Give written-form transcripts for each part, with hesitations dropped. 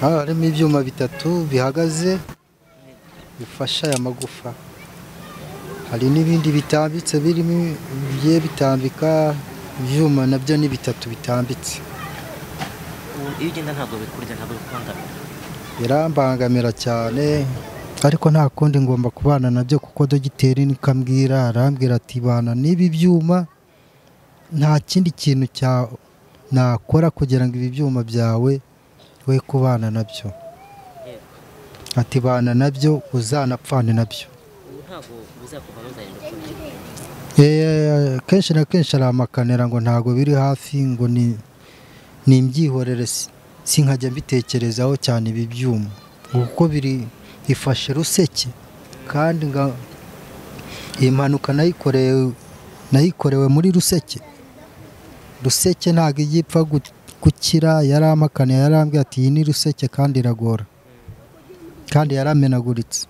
Harimo ibyuma bitatu bihagaze bifasha aya magufa, hari n'ibindi bitambitse birimo bigiye bitambika ibyuma nabyo ni bitatu bitambitse. Iyo ugenda ntabwo bikurya, ntabwo bikubangamira? Birambangamira cyane, ariko nta kundi ngomba kubana nabyo kuko dogiteri niko ambwira, arambwira ati bana n'ibi byuma, nta kindi kintu cya nakora kugira ngo ibi byuma byawe we kubana nabyo. Ati bana nabyo uzanapfane nabyo. Kenshi na kenshi aramakanira ngo ntago biri hafi, ngo ni imbyihorere, sinkajya mbitekerezaho cyane ibi byuma kuko biri ifashe ruseke, kandi iyi mpanuka nayikorewe muri ruseke. Ruseke ntago ijya ipfa gukira, yaramakaniye yarambwiye ati iyi ni ruseke kandi iragora, kandi yaramenaguritse.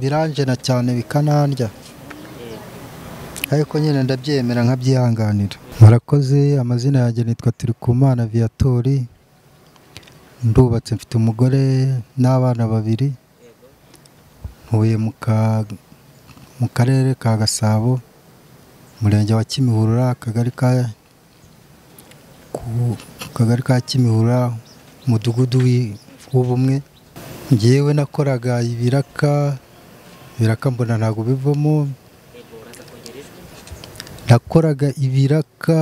Biranjena cyane bikanandya, ariko nyine ndabyemera nkabyihanganira. Murakoze. Amazina yanjye nitwa Turikumana Viatori, ndubatse, mfite umugore n'abana babiri, ntuye mu karere ka Gasabo, umurenge wa Kimihurura, akagari ka Kimihurura, umudugudu w'ubumwe. Ngewe nakoraga ibiraka mbona ntabwo bivamo. Nakoraga ibiraka,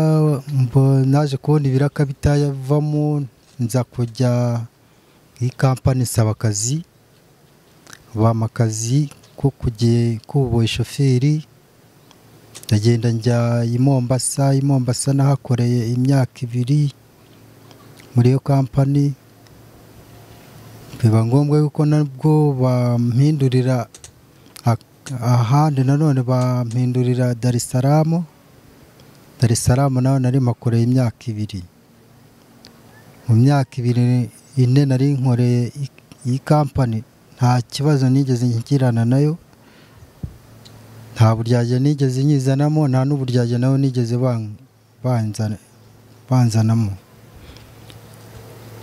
naje kubona ibiraka bitayavamo, nza kujya iyi kampani nsaba akazi, bampa akazi ko kuba shoferi, ndagenda njya i Mombasa. I Mombasa nahakoreye imyaka 2 muri iyo kampani, biba ngombwa yuko nabwo bampindurira ahandi, nanone bampindurira Dar es Salaam. Dar es Salaam naho nari makoreye imyaka 2. Mu myaka 2 4 nari nkoreye iyi kampani, nta kibazo nigeze nkirana nayo, nta buryarya nigeze nyizanamo, nta n'uburyarya nayo nigeze banzanamo.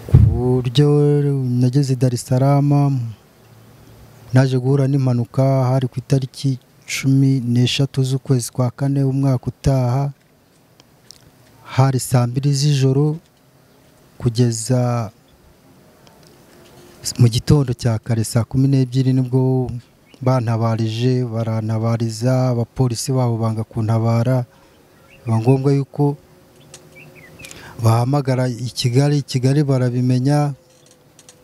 Ku buryo nageze Dar es Salaam naje guhura n'impanuka, hari ku itariki 13 z'ukwezi kwa 4 umwaka utaha, hari saa 2 z'ijoro kugeza mu gitondo cya kare saa 12, nibwo bantabarije, barantabariza, abapolisi babo banga kuntabara, biba ngombwa yuko bahamagara i Kigali. Kigali barabimenya,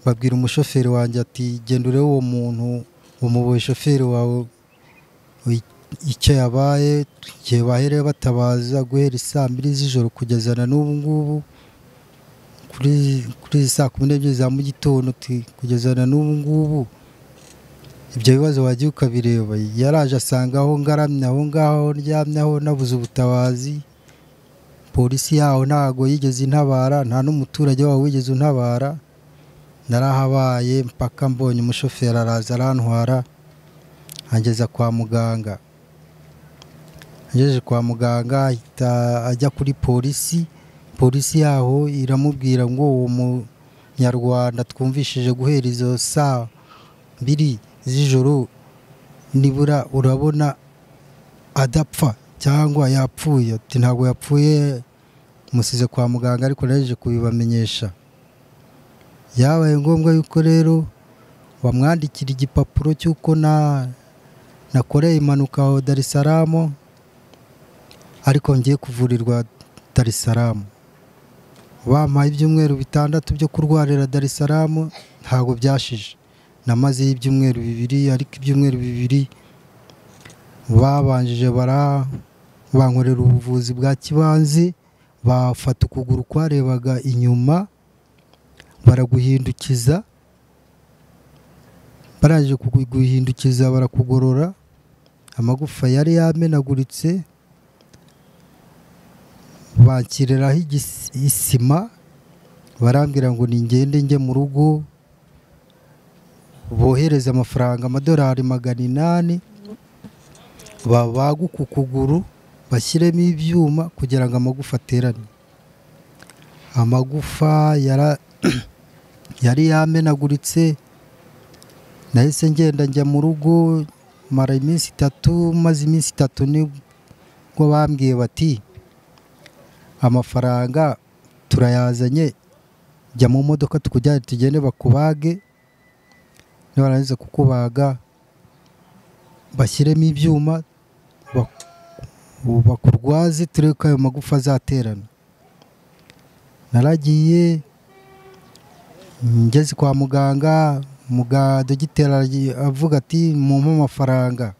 babwira umushoferi wanjye ati genda urebe uwo muntu, umuboye shoferi wawe icyo yabaye. Igihe bahereye batabaza guhera saa 2 z'ijoro kugeza na n'ubu ngubu kuri saa 12 za mu gitondo kugeza na n'ubu ngubu, ibyo bibazo wagiye ukabireba. Yaraje asanga aho ngaramye, aho ngaho ndyamye, aho nabuze ubutabazi. Polisi yaho ntago yigeze intabara, nta n'umuturage waho wigeze untabara. Narahabaye mpaka mbonye umushoferi araza arantwara angeza kwa muganga. Angejeje kwa muganga ahita ajya kuri polisi. Polisi yaho iramubwira ngo uwo munyarwanda twumvishije guhera izo saa 2 z'ijoro nibura urabona adapfa cyangwa yapfuye. Ati ntabwo yapfuye, musize kwa muganga ariko naje kubibamenyesha. Yabaye ngombwa yuko rero bamwandikira igipapuro cy'uko nakoreye impanuka aho Dar es Salaam, ariko ngiye kuvurirwa Dar es Salaam. Bampaye ibyumweru 6 byo kurwarira Dar es Salaam, ntabwo byashije. Namaze ibyumweru 2, ariko ibyumweru 2 babanjije bankorera ubuvuzi bwa kibanzi, bafata ukuguru kwarebaga inyuma baraguhindukiza, barangije kuguhindukiza barakugorora, amagufa yari yamenaguritse, banshyiriraho isima, barambwira ngo ningende njye mu rugo, bohereza amafaranga amadolari 800 babaga ku kuguru bashyiremo ibyuma kugira ngo amagufa aterane. Amagufa yari yamenaguritse. Nahise ngenda njya mu rugo mara iminsi 3, maze iminsi 3 nibwo bambwiye bati amafaranga turayazanye, jya mu modoka tukujyane tugende bakubage, nibarangiza kukubaga bashyiremo ibyuma bakurwaze turebe ko ayo magufa azaterana. Naragiye ngeze kwa muganga, dogiteri avuga ati mumpe amafaranga.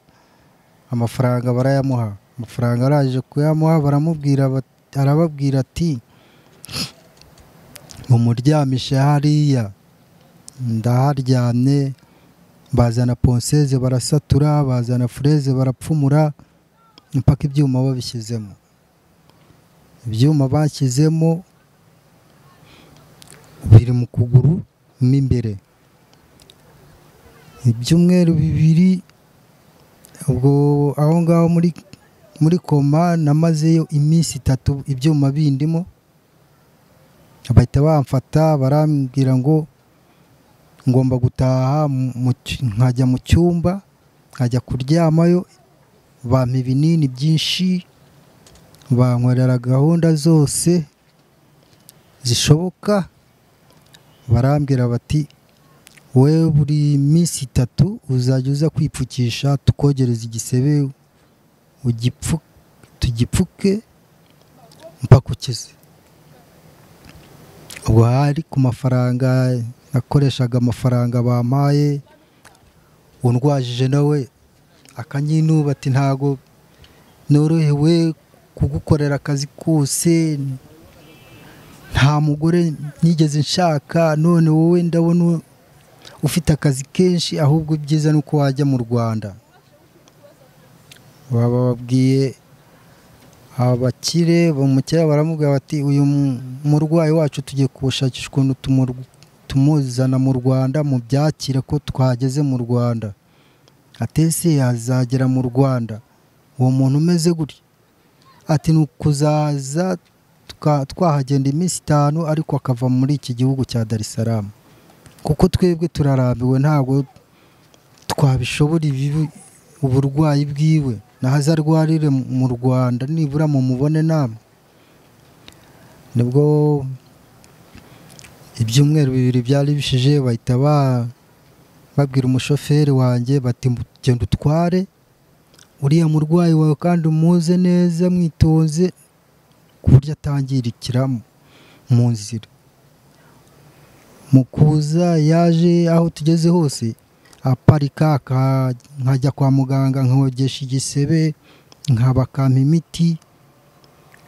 Amafaranga barayamuha. Amafaranga araje kuyamuha, baramubwira, arababwira ati mumuryamishe hariya. Ndaharyamye, bazana ponseze barasatura, bazana fureze barapfumura, mpaka ibyuma babishyizemo. Ibyuma bashyizemo biri mu kuguru mo imbere. Ibyumweru 2 ubwo aho ngaho muri koma namazeyo iminsi 3 ibyuma bindimo. Bahita bamfata barambwira ngo ngomba gutaha nkajya mu cyumba nkajya kuryamayo. Bampa ibinini byinshi, bankorera gahunda zose zishoboka. Barambwira bati we buri minsi 3 uzajya uza kwipfukisha, tukogereza igisebe tugipfuke mpaka ukize. Ubwo hari ku mafaranga nakoreshaga, amafaranga bampaye. Undwajije nawe akanyinuba ati ntago norohewe kugukorera akazi kose, nta mugore nigeze nshaka, none wowe ndabona ufite akazi kenshi, ahubwo ibyiza nuko wajya mu Rwanda. Bababwiye abakire bamukira baramubwira bati uyu murwayi wacu tugiye kuwushakisha ukuntu tumuzana mu Rwanda, mubyakire ko twageze mu Rwanda. Atese yazagera mu Rwanda uwo muntu umeze gutya? Ati ni ukuzaza twahagenda iminsi 5 ariko akava muri iki gihugu cya Dar es Salaam, kuko twebwe turarambiwe, ntabwo twabishobora uburwayi bwiwe, nahaza arwarire mu Rwanda nibura mumubone namwe. Nibwo ibyumweru 2 byari bishije, bahita babwira umushoferi wanjye bati genda utware uriya murwayi wawe kandi umuze neza mwitonze ku buryo atangirikira mu nzira. Mu kuza yaje aho tugeze hose aparika, nkajya kwa muganga nkogesha igisebe, nkabakampa imiti,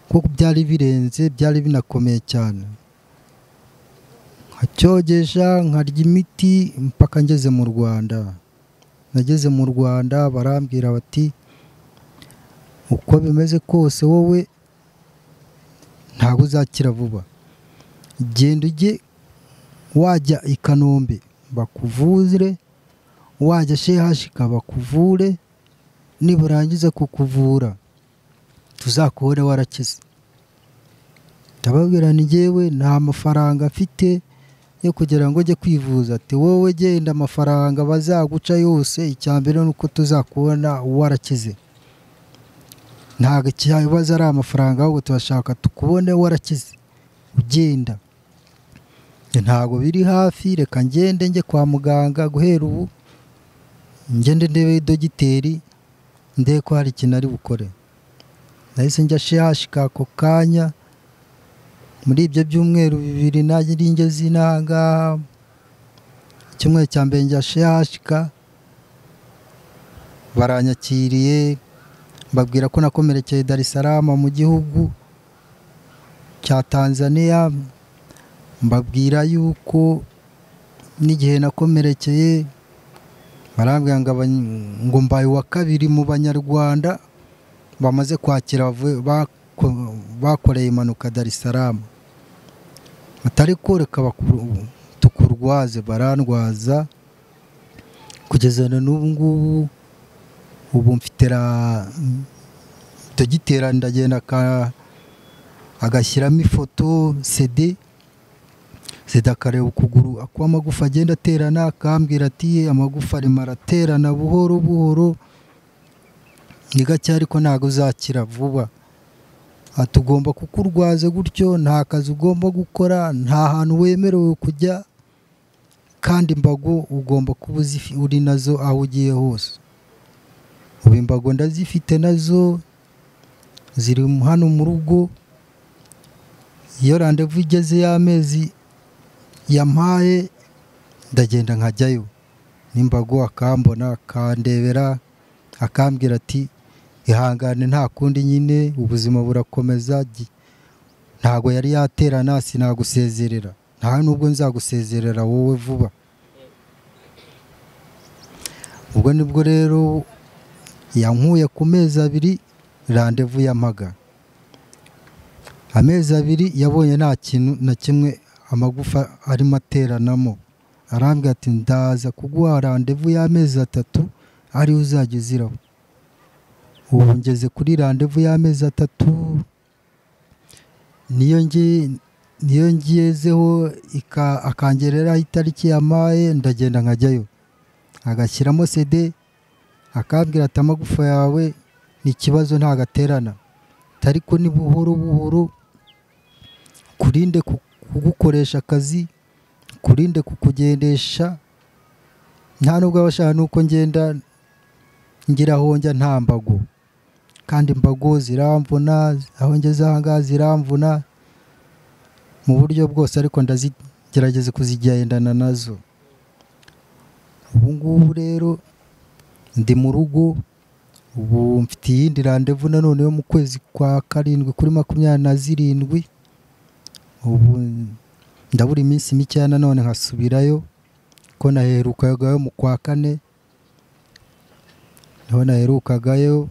kuko byari birenze, byari binakomeye cyane. Nkacyogesha nkarya imiti mpaka ngeze mu Rwanda. Nageze mu Rwanda barambwira bati uko bimeze kose wowe ntabwo uzakira vuba, genda ujye wajya i Kanombe bakuvure, wajya Shehashika bakuvure, niburangiza kukuvura tuzakubone warakize. Ndababwira ni njyewe nta mafaranga mfite yo kugira ngo njye kwivuza. Ati wowe genda amafaranga bazaguca yose, icyambere nuko tuzakubona warakize. Ntabwo ikibazo ari amafaranga, ahubwo turashaka tukubone warakize ugenda. Ntabwo biri hafi, reka ngende njye kwa muganga guhera ubu, ngende ndebe dogiteri ndebe ko hari ikintu ari bukore. Nahise njya Shehashika ako kanya. Muri ibyo byumweru 2 nari ngeze inaha, icyumweru cya mbere njya Shehashika, baranyakiriye mbabwira ko nakomerekeye Dar es Salaam mu gihugu cya Tanzania, mbabwira yuko n'igihe nakomerekeye barambwira ngo mbaye uwa 2 mu banyarwanda bamaze kwakira bakoreye impanuka Dar es Salaam. Atari koreka tukurwaze, barandwaza kugeza na n'ubu ngubu. Ubu mfite dogiteri, ndagenda agashyiramo ifoto CD, akareba ukuguru uko amagufa agenda aterana, akambwira ati amagufa arimo araterana buhoro buhoro, ni gake ariko ntabwo uzakira vuba. Tugomba kukurwaza gutyo, nta kazi ugomba gukora, nta hantu wemerewe kujya, kandi imbago ugomba kuba uri nazo aho ugiye hose. Ubu imbago ndazifite nazo ziri hano mu rugo. Iyo randevu igeze y'amezi yampaye ndagenda nkajyayo n'imbago, akambona akandebera, akambwira ati ihangane nta kundi nyine ubuzima burakomeza, ntago yari yaterana sinagusezerera, nta nubwo nzagusezerera wowe vuba. Ubwo nibwo rero yankuye ku mezi 2 randevu yampaga. Amezi 2 yabonye nta kintu na kimwe amagufa arimo ateranamo, arambwira ati ndaza kuguha randevu y'amezi 3 ari uzajya uziraho. Ubu ngeze kuri randevu y'amezi 3, niyo ngiyezeho akangereraho itariki yamaye, ndagenda nkajyayo, agashyiramo CD, akambwira ati amagufa yawe ni ikibazo ntagaterana, ariko ni buhoro buhoro, kurinde kugukoresha akazi, kurinde kukugendesha, nta nubwo abashaka nuko ngenda ngira aho njya nta mbago, kandi imbago ziramvuna, aho ngeze aha ngaha ziramvuna mu buryo bwose, ariko ndazigerageza kuzigendana nazo. Ubu ngubu rero ndi mu rugo, ubu mfite iyindi randevu nanone yo mu kwezi kwa 7 kuri 27. Ubu ndabura iminsi mike nanone nkasubirayo, ko naherukagayo mu kwa 4, niho naherukagayo.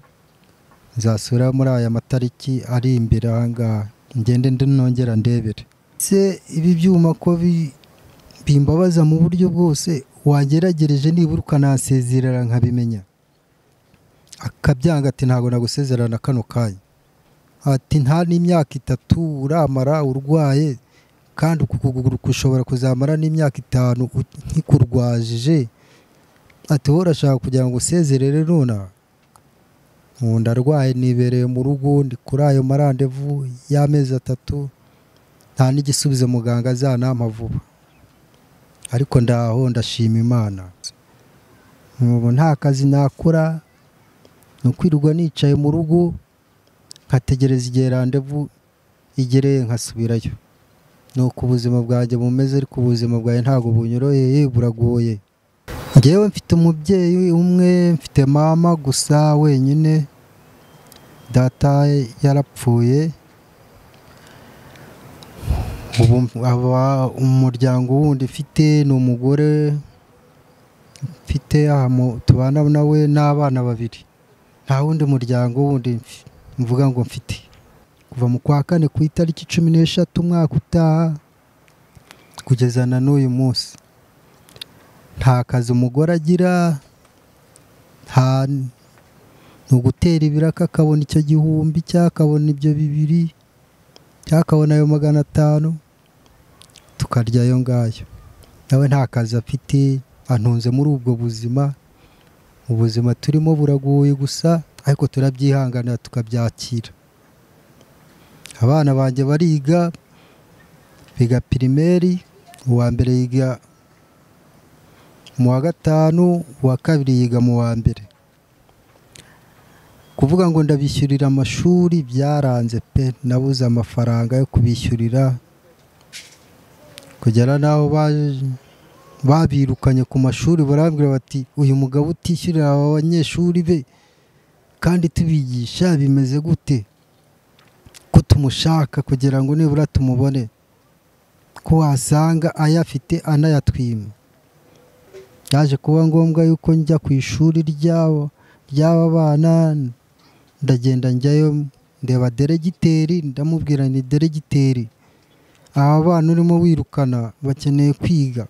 Nzasubira muri aya matariki ari imbere aha ngaha, ngende nongera ndebere. Se ibi byuma ko bimbabaza mu buryo bwose, wageragereje nibura ukanasezerera nkabimenya. Akabyanga ati ntabwo nagusezerana kano kanya, ati nta n'imyaka 3 uramara urwaye, kandi uku kuguru kushobora kuzamara n'imyaka 5 nkikurwajije, ati wowe urashaka kugira ngo usezerere nona. Ubu ndarwaye nibereye mu rugo, ndi kuri ayo marandevu y'amezi 3, nta n'igisubizo muganga azanampa vuba, ariko ndaho ndashima Imana. Ubu nta kazi nakora, ni ukwirirwa nicaye mu rugo nkategereza igihe randevu igereye nkasubirayo. Nuko ubuzima bwanjye bumeze, ariko ubuzima bwanjye ntabwo bunyoroheye, buragoye. Njyewe mfite umubyeyi umwe, mfite mama gusa wenyine, data yarapfuye. Ubu umuryango wundi mfite ni umugore mfite tubana nawe n'abana 2, nta wundi muryango wundi mvuga ngo mfite. Kuva mu kwa 4 ku itariki 13 umwaka utaha kugeza na n'uyu munsi nta kazi umugore agira, nta ugutera ibiraka akabona icyo 1000 cyangwa akabona ibyo 2 cyangwa akabona ayo 500, tukarya ayo ngayo. Nawe nta kazi afite, antunze muri ubwo buzima. Ubuzima turimo buragoye gusa, ariko turabyihanganira tukabyakira. Abana banjye bariga, biga pirimeri, uwa mbere yiga mu wa 5, uwa kabiri yiga mu wa 1. Kuvuga ngo ndabishyurira amashuri byaranze pe, nabuze amafaranga yo kubishyurira, kugera naho babirukanye ku mashuri, barambwira bati uyu mugabo utishyurira aba banyeshuri be kandi tubigisha bimeze gute, ko tumushaka kugira ngo nibura tumubone, ko wasanga ayafite anayatwima. Yaje kuba ngombwa yuko njya ku ishuri ryabo ry'aba bana, ndagenda njyayo ndeba deregiteri, ndamubwira ni deregiteri, aba bana urimo wirukana bakeneye kwiga,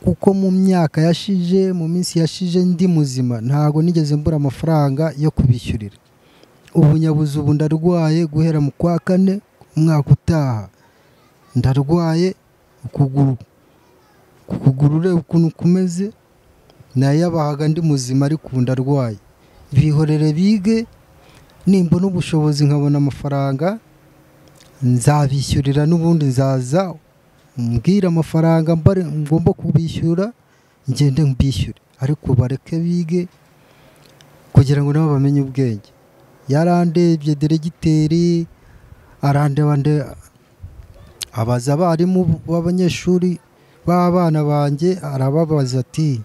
Kuko mu myaka yashije, mu minsi yashije ndi muzima, ntago nigeze mbura amafaranga yo kubishyurira. Ubu nyabuze, ubu ndarwaye guhera mu kwa kane umwaka utaha, ndarwaye ukuguru, ukuguru ureba ukuntu kumeze, nayabahaga ndi muzima ariko ubu ndarwaye. Bihorere bige, nimbona ubushobozi nkabona amafaranga nzabishyurira, n'ubundi nzaza mbwira amafaranga ngomba kubishyura ngende mbishyure, ariko bareke bige kugira ngo nabo bamenye ubwenge. Yarandebye diregiteri arandeba, abaza abarimu b'abanyeshuri b'abana banjye, arababaza ati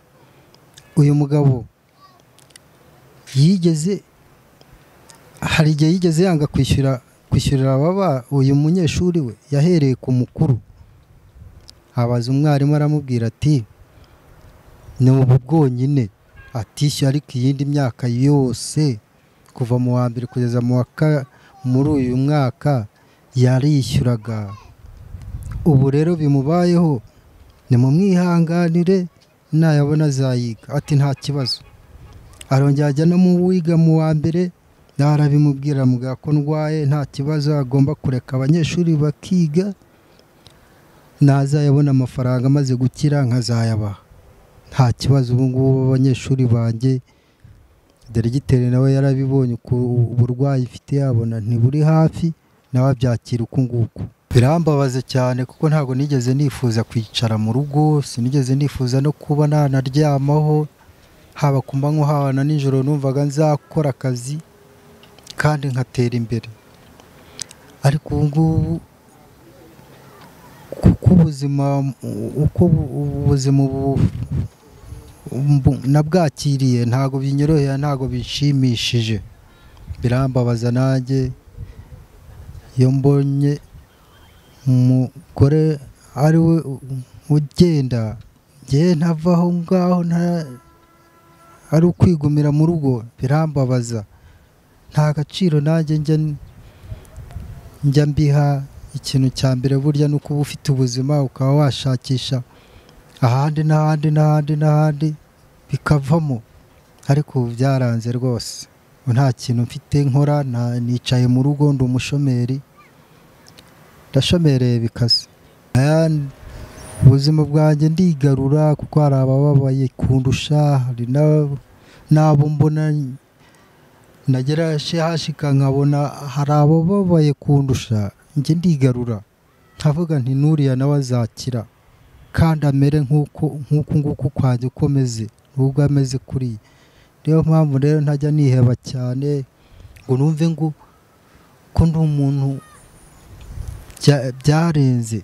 uyu mugabo yigeze, hari igihe yigeze yanga kwishyurira ababa uyu munyeshuri we, yahereye ku mukuru. Abaza umwarimu aramubwira ati ni ubu bwonyine atishyura, ariko iyindi myaka yose kuva mu wa mbere kugeza muri uyu mwaka yarishyuraga. Ubu rero bimubayeho, nimumwihanganire nayabona azayiga. Ati nta kibazo. Arongera ajya no mu wiga mu wa mbere, arabimubwira amubwira ko ndwaye nta kibazo, agomba kureka abanyeshuri bakiga, nazayabona amafaranga amaze gukira nkazayabaha, nta kibazo. Ubu ngubu abanyeshuri banjye, diregiteri nawe yarabibonye uburwayi mfite, yabona ntiburi hafi, nawe abyakira uku nguku. Birambabaza cyane kuko ntabwo nigeze nifuza kwicara mu rugo, sinigeze nifuza no kuba nanaryamaho, haba ku manywa haba na nijoro, numvaga nzakora akazi kandi nkatera imbere. Ariko ubu ngubu kuko ubuzima, uko ubuzima nabwakiriye ntago binyoroheye, ntago bishimishije, birambabaza nanjye. Iyo mbonye umugore ari we ugenda, njye ntava aho ngaho, ari ukwigumira mu rugo, birambabaza. Nta gaciro nanjye njya mbiha. Ikintu cya mbere burya ni ukuba ufite ubuzima, ukaba washakisha ahandi n'ahandi n'ahandi n'ahandi bikavamo, ariko ubu byaranze rwose. Nta kintu mfite nkora, nicaye mu rugo, ndi umushomeri, ndashomereye bikaze. Ubuzima bwanjye ndigarura kuko hari abababaye kundusha, hari n'abo mbona nagera hashika nkabona hari abababaye kundusha, njye ndigarura nkavuga nti nuriya nawe azakira kandi amere nk'uko nguku kwanjye uko meze, nubwo ameze kuriya. Niyo mpamvu rero ntajya niheba cyane ngo numve ngo ko ndi umuntu byarenze.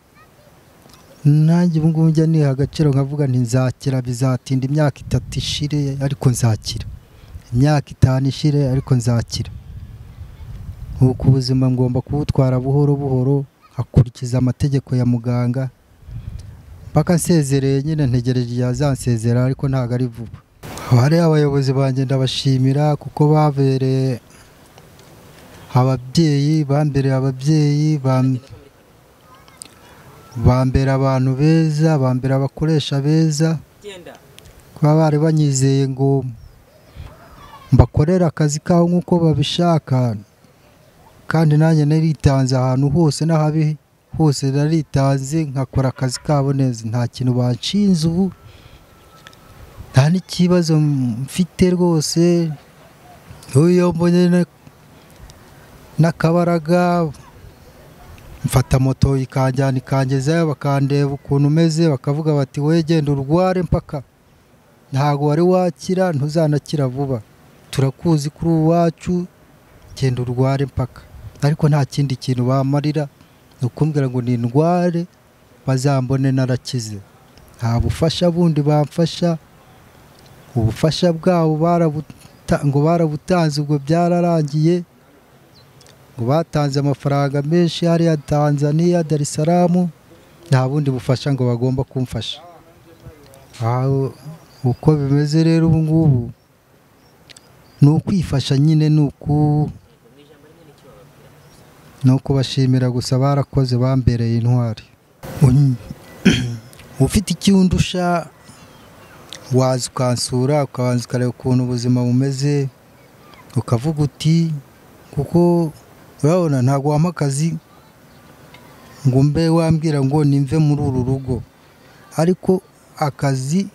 Nanjye ubu ngubu njya niha agaciro nkavuga nti nzakira, bizatinda imyaka 3 ishire ariko nzakira, imyaka 5 ishire ariko nzakira. Uku ubuzima ngomba kubutwara buhoro buhoro, akurikiza amategeko ya muganga mpaka nsezereye nyine, ntegereje igihe azansezera ariko ntago ari vuba. Hari abayobozi banjye ndabashimira kuko babereye ababyeyi, bambereye ababyeyi, bambera abantu beza, bambera abakoresha beza, kuba bari banyizeye ngo mbakorere akazi kaho nk'uko babishaka, kandi nanjye naritanze ahantu hose n'ahabi hose naritanze nkakora akazi kabo neza, nta kintu banshinze ubu, nta n'ikibazo mfite rwose. Iyo mbonye n'akabaraga mfata moto ikanjyana ikangezayo, bakandeba ukuntu umeze, bakavuga bati wowe genda urware mpaka, ntago wari wakira, ntuzanakira vuba, turakuzi kuri uwacu, genda urware mpaka. Ariko nta kindi kintu bamarira, ni ukumbwira ngo nindware bazambone narakize. Nta bufasha bundi bamfasha, ubufasha bwabo ngo barabutanze, ubwo byararangiye, ngo batanze amafaranga menshi hariya Tanzania, Dar es Salaam, nta bundi bufasha ngo bagomba kumfasha. Uko bimeze rero ubu ngubu ni ukwifasha nyine, ni ukubashimira gusa, barakoze, bambereye intwari. Ufite icyundusha Waza ukansura, ukabanza ukareba ukuntu ubuzima bumeze, ukavuga uti kuko urabona ntabwo wampa akazi ngo mbe wambwira ngo nimve muri uru rugo, ariko akazi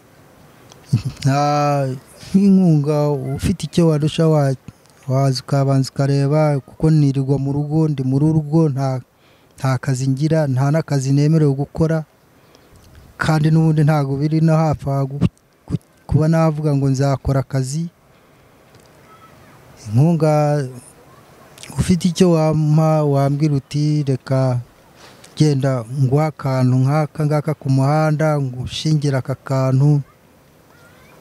nta nk'inkunga ufite icyo warusha waza ukabanza ukareba, kuko nirirwa mu rugo, ndi muri rugo, nta kazi ngira, nta n'akazi nemerewe gukora, kandi n'ubundi ntabwo biri no hafi kuba navuga ngo nzakora akazi. Inkunga ufite icyo wampa, wambwira uti reka genda nguha akantu nk'aka ngaka ku muhanda, ngushingira aka kantu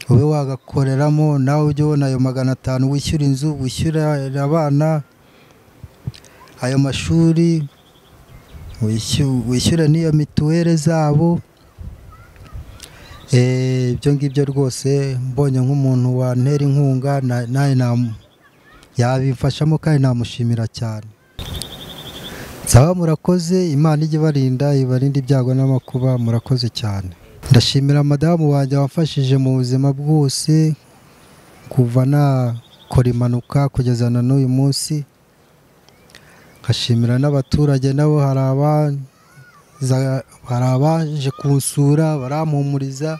ube wagakoreramo, nawe ujye ubona ayo 500 wishyura inzu, wishyura abana ayo mashuri, wishyure n'iyo mituweli zabo. Ibyo ngibyo rwose mbonye nk'umuntu wantera inkunga nawe yabimfashamo kandi namushimira cyane. Nsaba murakoze, Imana ijye ibarinda, ibarinde ibyago n'amakuba, murakoze cyane. Ndashimira madamu wanjye wamfashije mu buzima bwose kuva nakora impanuka kugeza na n'uyu munsi. Nkashimira n'abaturage nabo, hari abaje kunsura barampumuriza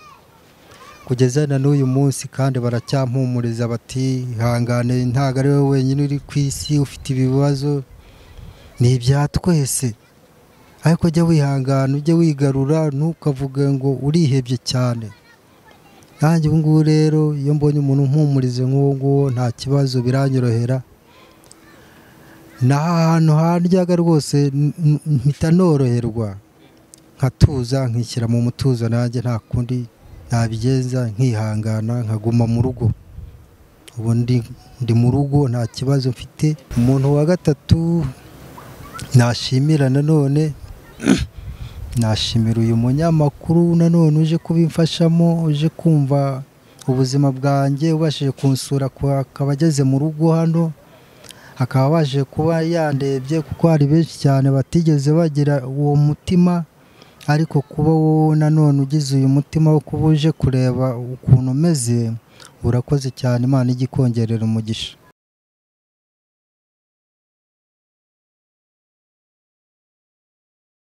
kugeza na n'uyu munsi, kandi baracyampumuriza bati ihangane, ntabwo ari wowe wenyine uri ku isi ufite ibibazo, ni ibya twese, ariko jya wihangana, ujye wigarura, ntukavuge ngo urihebye cyane. Nanjye ubu ngubu rero iyo mbonye umuntu umpumurize nk'uwo nguwo nta kibazo, biranyorohera. Naho ahantu handyaga rwose mpita noroherwa, nkatuza, nkishyira mu mutuzo, nanjye nta kundi nabigenza, nkihangana, nkaguma mu rugo. Ubu ndi mu rugo nta kibazo mfite. Umuntu wa gatatu nashimira nanone, nashimira uyu munyamakuru nanone uje kubimfashamo, uje kumva ubuzima bwanjye, ubashije kunsura akaba ageze mu rugo hano, akaba abashije kuba yandebye, kuko hari benshi cyane batigeze bagira uwo mutima, ariko kuba wowe nanone ugize uyu mutima wo kuba uje kureba ukuntu umeze, urakoze cyane. Imana ijye ikongerera umugisha.